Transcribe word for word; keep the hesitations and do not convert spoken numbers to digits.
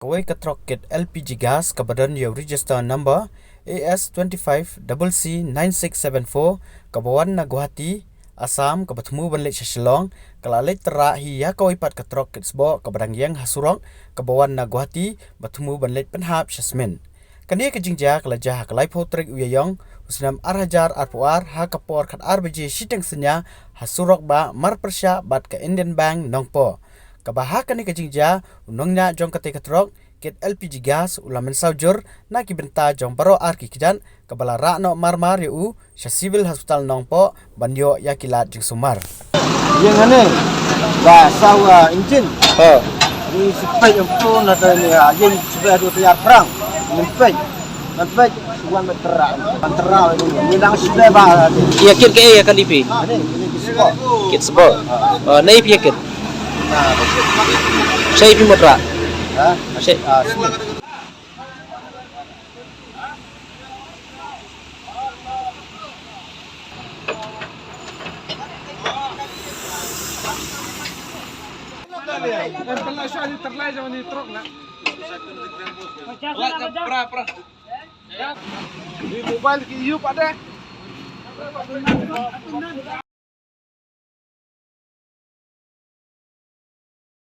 Kawei ka trok kit L P G gas kaba don ïa u register number A S twenty-five double C nine six seven four, kaba wan na Guwahati, Assam, kaba thmu ban leit sha Shillong, ka la leit tyrrah hi ïa kawei pat ka trok kit sboh kaba dang ïeng ha surok, kaba wan na Guwahati, ba thmu ban leit pynhap sha Smin. Kane ka jingjia ka la jia ha ka laiphew tarik u Ïaïong, u snem ar hajar arphew ar, ha ka por khatar baje shiteng synñia, ha surok ba marpyrshah bad ka Indian Bank Nongpoh. Kaba ha kane ka jingjia, u nongñiah jong katei ka trok kit L P G gas u la mynsaw jur na ki bynta jong baroh ar ki kjat, kaba la rah noh marmar ïa u sha Civil Hospital Nongpoh ban ïoh ïa ki lad jingsumar. Ïa ngane ba saw, ah, engine. Ha. Ni sepet yang tu na ta ni, ah, ïa sepet tu tiar perang. Nempet. Nempet wan ba tera. Ban tera ni dang sepet ba. Ïa kit ke ïa kan ipi. Ni ni ki seboh. Kit seboh. Ah, na ipi ïa kit. Sa ipi matra. Ha? Sa, ah, sini. Di mobile ki yu pada.